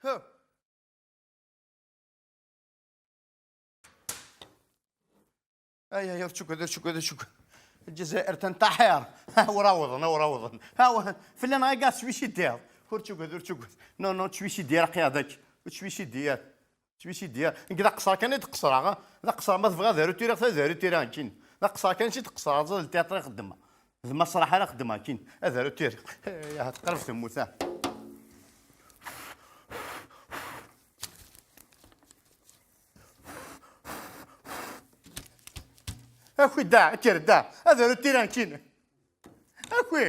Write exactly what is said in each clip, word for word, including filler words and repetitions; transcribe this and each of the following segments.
Huh. Ay, ay, ur ttugad, ur ttugad, ur ttugad. Lezzayer tantaḥir. Ha, ur awḍen, ur awḍen. Ha, wa-, fell-aneɣ akka ad suicidiḍ. Ur ttugad, ur ttugad. Non, non, suicidiḍ, aqi-, daki. Ur suicidiḍ. Suicidiḍ. Nekk d aqeṣṣer kan i d-qeṣṣreɣ, ha? D aqeṣṣer, ma tebɣiḍ ad aru tiriɣ, ad aru tiriɣ, nekkini. D aqeṣṣer kan i d-qeṣṣreɣ, d ltiyaṭri i xeddmeɣ. D ma ṣṣraḥ ara xeddmeɣ, nekkini. Ad aru tiriɣ. Ay, ah, teqreb temmut, ha. Aki da, kker da, ad aru tira nekkini. Aki.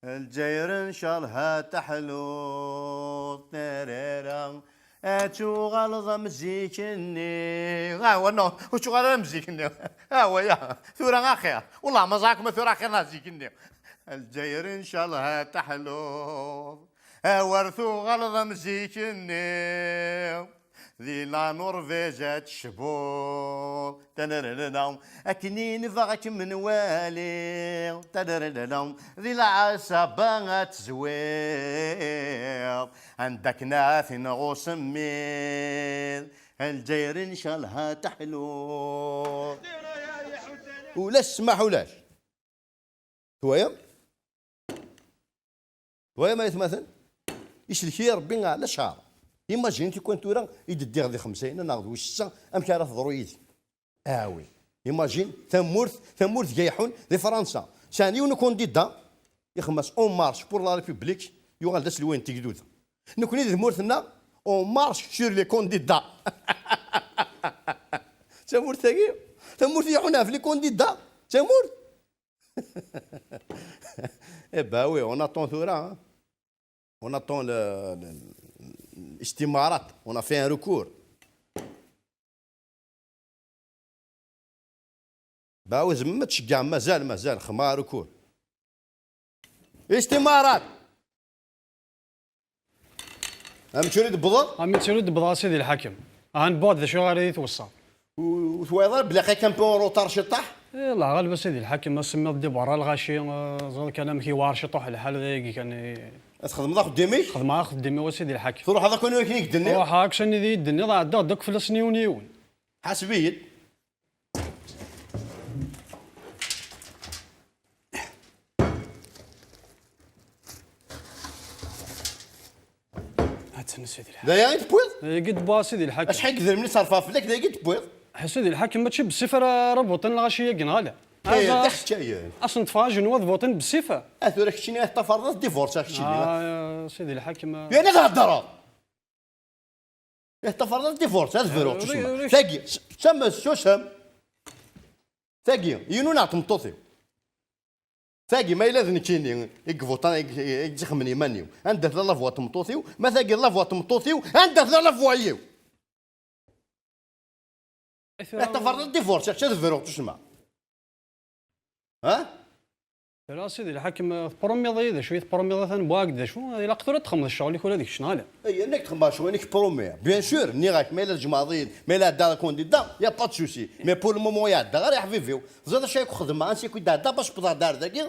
Lezzayer ncalha teḥluḍ, tarara, ad tuɣaleḍ am zik-nni. Awa, non, ur tuɣal ara am zik-nni. Awa, ya, tura axir. Wellah ma ẓriɣ ma tura axir neɣ zik-nni. Lezzayer ncalha teḥluḍ. Awer tuɣaleḍ am zik-nni, di la Norvège ad tecbuḍ. Tanarara, akken i nebɣa ad kem-nwali. Tanarara, di la Ɛasaba ad tezwiḍ, anda akken ad t-ineɣ usemmiḍ. Lezzayer ncalha teḥluḍ. Ulac ssmaḥ, ulac. Twaya? Twaya ma yetmaten? Iselek-iyi Rebbi ɛla cceṛ. Imagine tikwal tura i d-ddiɣ di xemsa neɣ d wis setta, amek ara teḍru yid-i? Awi. Imagine tamurt, tamurt ga iḥun di Fransa. Sɛan yiwen ukandida, ixemmas En Marche pour la République, yuɣal d aselway n tegduda. Nekni di tmurt-nneɣ, En Marche sur les candidats. Tamurt-agi, tamurt i iḥun ɣef les candidats, tamurt. Eh ben oui, on attend tura, hein. On attend le, le, l'Istimarat. On a fait un recours. Bah oui, zemma tceggɛem, mazal, mazal, xedmeɣ recours. Istimarat! Amek tura d-tewwḍeḍ? Amek tura d-tewwḍeḍ a Sidi Lḥakem? Aha, newweḍ d acu ara yi-tweṣṣaḍ? Ur twayeḍ ara belli aql-ik un peu en retard ciṭṭaḥ? Eh, Allah ɣaleb a Sidi Lḥakem, asemmiḍ di berra lɣaci, eh, ẓer kan amek yewɛer ciṭuḥ lḥal dayagi kan, eh. Ad txedmeḍ axeddim-ik? Xedmeɣ axeddim-iw a Sidi Lḥakem. Truḥeḍ akk anwa akken i k-d-nniɣ? Ruḥeɣ akk s anida i yi-d-tenniḍ, ɛeddaɣ-d akk fell-asen yiwen yiwen. Ḥaseb-iyi-d. Atan a Sidi Lḥakem. D aya i tewwiḍ? Dagi d-wwiɣ a Sidi Lḥakem. Acḥal n yedrimen i ṣerfeɣ fell-ak, dagi i tewwiḍ? A Sidi Lḥakem, mačči bessif ara, ara buṭin lɣaci-agi, neɣ ala? Eh, d aḥekkayen. Asen-ṭṭfeɣ ajenwi ad buṭin bessif. A tura keččini ad tafreḍ ad divorceɣ keččini. Ah, Sidi Lḥakem. Yerna theddreḍ. Ih, tafreḍ ad divorce, ad bruɣ tusma. Ur, ur. Tagi, s-, sam-, susem. Tagi, inu neɣ tmeṭṭut-iw? Tagi, ma yella d nekkini i ivuṭan, i, i, i ixemmen iman-iw, anda tella la voix n tmeṭṭut-iw? Ma tagi d la voix n tmeṭṭut-iw, anda tella la voix-iw? Ih, tafreḍ ad divorce, ad bruɣ tusma. Ha? Tura a Sidi Lḥakem, tpromiḍ-iyi d acu i tpromiḍ a Tanbuɛag d acu? Ilaq tura ad txedmeḍ ccɣel-ik ula d kečč, neɣ ala? Ay, nekk txedmeɣ ccɣel-ik, promis. Bien sûr, nniɣ-ak, ma yella tjemɛeḍ-iyi-d, ma yella ɛeddaɣ la candidate, y a pas de souci. Mais pour le moment, ɛeddaɣ ara iḥbibiw. Teẓriḍ acu ay ku-xedmeɣ, ansi i ku-d-ɛeddaɣ, bac wwḍeɣ-d ar dagi?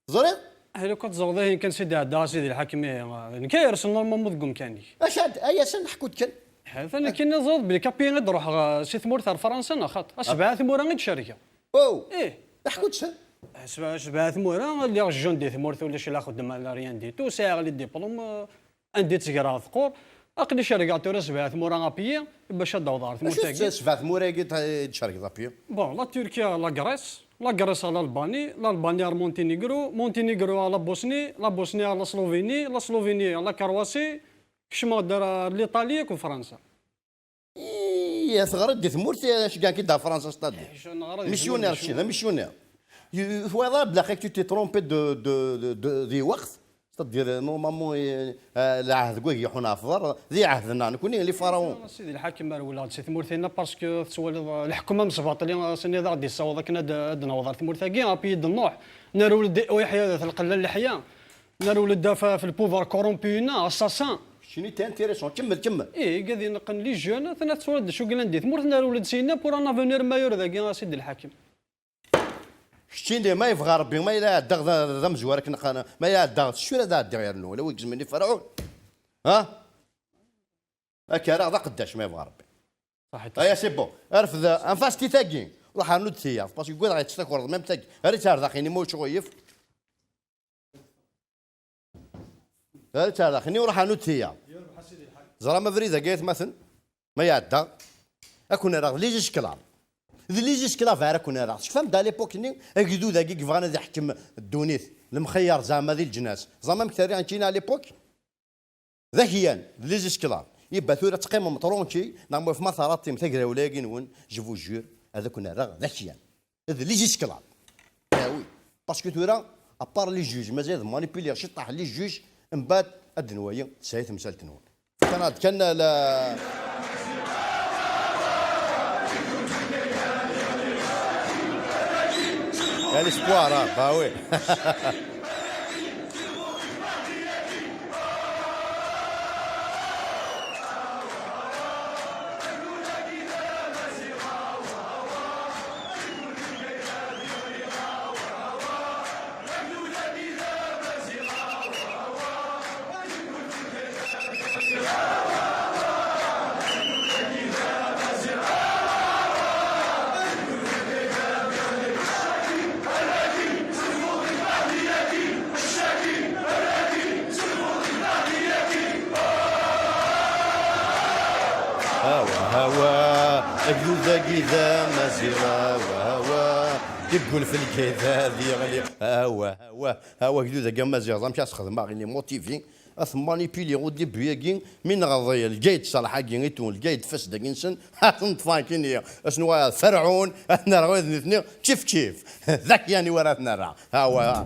Teẓriḍ? Ah, lukan teẓreḍ ihi kan sidi ɛeddaɣ a Sidi Lḥakem, ihi, d nekk ay yersen normalement deg umkan-ik. Acu ad, ay asen ḥku-d kan. Atan nekkini ẓriɣ belli kapi i d-ruḥeɣ, eh, si tmurt ar Fransa, neɣ xaṭ? A sebɛa tmura i d-cerkeɣ. Oh! Ih. Ḥku-d kan. Sebɛa, sebɛa tmura, lliɣ jeune di tmurt, ulac la xeddem, la rien du tout, sɛiɣ les diplômes, eh, anda i tt-greɣ teqqur. Aql-i cerkeɣ tura sebɛa tmura à pied, bac ad d-awḍeɣ ar tmurt-agi. Acu d sebɛa tmura-agi i d-tcerkeḍ à pied? Bon, la Turquie, la Grèce, la Grèce à l'Albanie, l'Albanie ar Monténégro, Monténégro à la Bosnie, la Bosnie à la Slovénie, la Slovénie à la Croatie, kecmeɣ-d ar, ar l'Italie akked Fransa. Ih, teɣriḍ di tmurt, eh, ceggɛen-k-id ɣer Fransa, c'est-à-dire. Eh, acu neɣra di tmurt, missionnaire, acu? Kečči d amissionnaire. Twayeḍ ara belli aql-ik tu t'es trompé de, de, de, de, di lweqt, c'est-à-dire, eh, normalement, eh, eh, lɛehd deg wagi yeḥun ɣef ḍer, d iɛehden-a, nekkni, les pharaons. A Sidi Lḥakem, rewleɣ-d si tmurt-inna, parce que tettwaliḍ, eh, leḥkem amesbaṭli, eh, sani ad aɣ-d-yessaweḍ akken ad, ad naweḍ ar tmurt-agi, à pied de Nuḥ. Nerwel-d i uyeḥya dat lqella n leḥya. Nerwel-d ɣef, ɣef le pouvoir corrompu-inna, assassin. Keččini t'es intéressant. Kemmel, kemmel. Ih, igad ineqqen les jeunes, atan ad tettwaliḍ d acu yellan di tmurt, nerwel-d syenna pour un avenir meilleur dagi, a Sidi Lḥakem. Keččini, ma yebɣa Rebbi, ma yella ɛeddaɣ d, d amezwar akken qqaren, ma yella ɛeddaɣ s ccura ad ɛeddiɣ yernu, wala wi gezmen i Ferɛun. Ha? Akka ara d aqeddac, ma yebɣa Rebbi. Saḥit. Aya, c'est bon. Arfed, anfas ti tagi. Ruḥ rnu-d tiyaḍ, parce que wwiḍ ɣer-tt takurḍ, même tagi. Ar-itt ar daxini, ma ur ttɣuyif. Ar-itt ar daxini, ruḥ rnu-d tiyaḍ. Ẓram abrid-agi, ay atmaten. Ma iɛedda, ad ken-rreɣ d les esclaves. D les esclaves ara ken-rreɣ. Tekfam-d à l'époque-nni, agdud-agi yebɣan ad iḥkem ddunit. Lemxeyyer zeɛma di leǧnas. Ẓram amek terra nekkini à l'époque? D akyan, d les esclaves. Yebba tura teqqimem tranquille, neɣ ma ɣef ma taraṭim tagrawla-agi-nwen, je vous jure, ad ken-rreɣ d akyan. D les esclaves. Ah oui. Parce que tura, à part les juges, mazal ad manipuliɣ ciṭṭaḥ les juges, mbaɛd ad d-nwali tesɛi temsalt-nwen. Kan ad kan la. Il y a l'espoir, hein, bah oui. Hawa, hawa, agdud-agi d amaziɣ, hawa, hawa, yeggul f lkayt ad yeɣli, hawa, hawa, hawa, agdud-agi amaziɣ, amek ad s-xedmeɣ, il est motivé, ad t-manipuliɣ au début-agi, mi neɣḍi lgayt ṣṣaleḥ-agi i tun, lgayt fased-agi-nsen, ad ten-ṭṭfeɣ nekkini, ad sen-uɣaleɣ d Ferɛun, ad nerɣ id nitni, kif kif. D akyan i wara ad t-nerr. Hawa.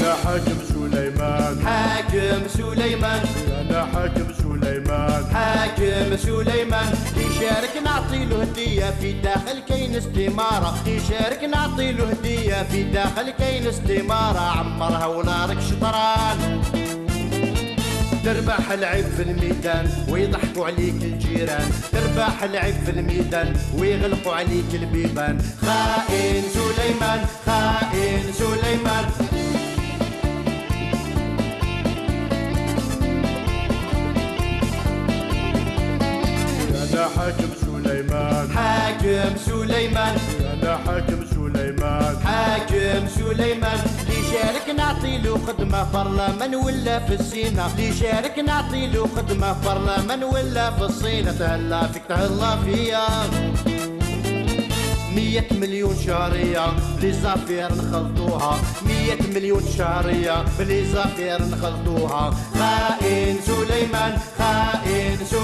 أنا حاكم سليمان. حاكم سليمان. أنا حاكم سليمان. حاكم سليمان. يشارك نعطي له هدية في داخل كاين استمارة. يشارك نعطي له هدية في داخل كاين استمارة. عمرها ولا راك شطران. تربح العيب في الميدان ويضحكوا عليك الجيران. تربح العيب في الميدان ويغلقوا عليك البيبان. خائن سليمان، خائن سليمان. أنا حاكم سليمان. حاكم سليمان. أنا حاكم سليمان. حاكم سليمان. اللي شارك نعطي له خدمة، برلمان ولا في السيناء. اللي شارك نعطي له خدمة، برلمان ولا في السيناء. تهلا فيك، تهلا فيا. مية مليون شهرية، بلي زافير نخلطوها. مية مليون شهرية، بلي زافير نخلطوها. خائن سليمان، خائن سليمان.